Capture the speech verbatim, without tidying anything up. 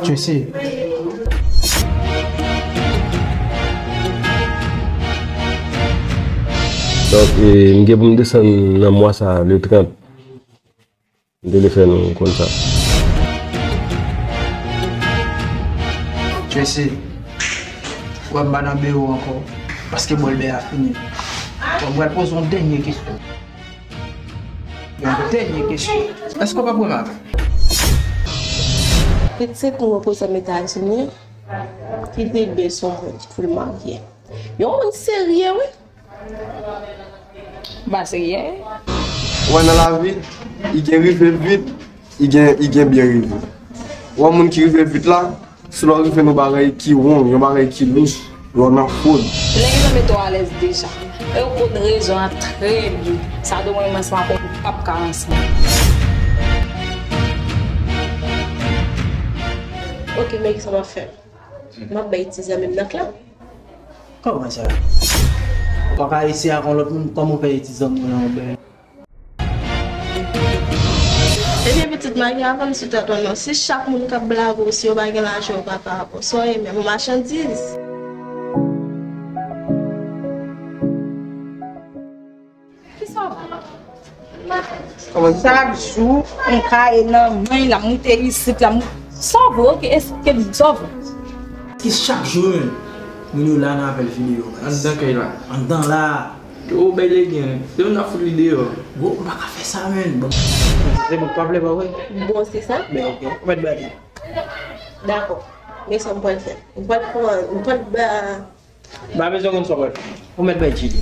Tracy. Donk, e, m gen pou m desann nan mwa sa, le trant. M te vle fè nou konn sa. Tracy, wè m pa nan biwo ankò, paske bòlbè a fini. Bon, m pral poze yon dènye kesyon. Yon dènye kesyon. Èske w p ap wè m avè l? Pitit nou reprezan Etazini, ki te byen son moun ki pou l marye. Yon moun serye, wi. M pa serye. Ou wè nan lavi, i gen rive vit, i gen, i gen byen rive. Ou wè moun ki rive vit la, si lè w rive nan bagay ki wrong, yon bagay ki louch, lè w nan fwod. Nèg yo mete w alèz deja. E yo konn rezon an trè byen. Sa tou mwen menm ansanm ak ou p ap ka ansanm. Ok, men kisa m ap fè? M ap bay ti zanmi m nan klè. Kòman sa? Ou pa ka isi ak yon lòt moun, kòman w fè isi zanmi w nan yon bèl? Ebyen pitit, m a gen avann sou tèt ou non. Si chak moun k ap blage w, si yo pa gen lajan, yo pa ka avè w. Sa w ye menm, yon machandiz? Kisa w vle? Chak jou, m kaye nan men, l ap moute isit, l ap moute. Sa w vle, ok, esplike m sa w vle. Ki chak jou menm, moun yo la nan apèl videyo. Anndan kay la. Anndan la. Yo, bay legen. Se moun ap fout li deyò. Wo, m pa ka fè sa, menn. Bon. Se moun k pa vle, pa vre? Bon, se sa? Men, ok. Ou mèt bay li. Dakò. Men sa m pral fè. M pral pran, m pral ba. M pa bezwen konn sa w pral fè. Ou mèt bay Djili.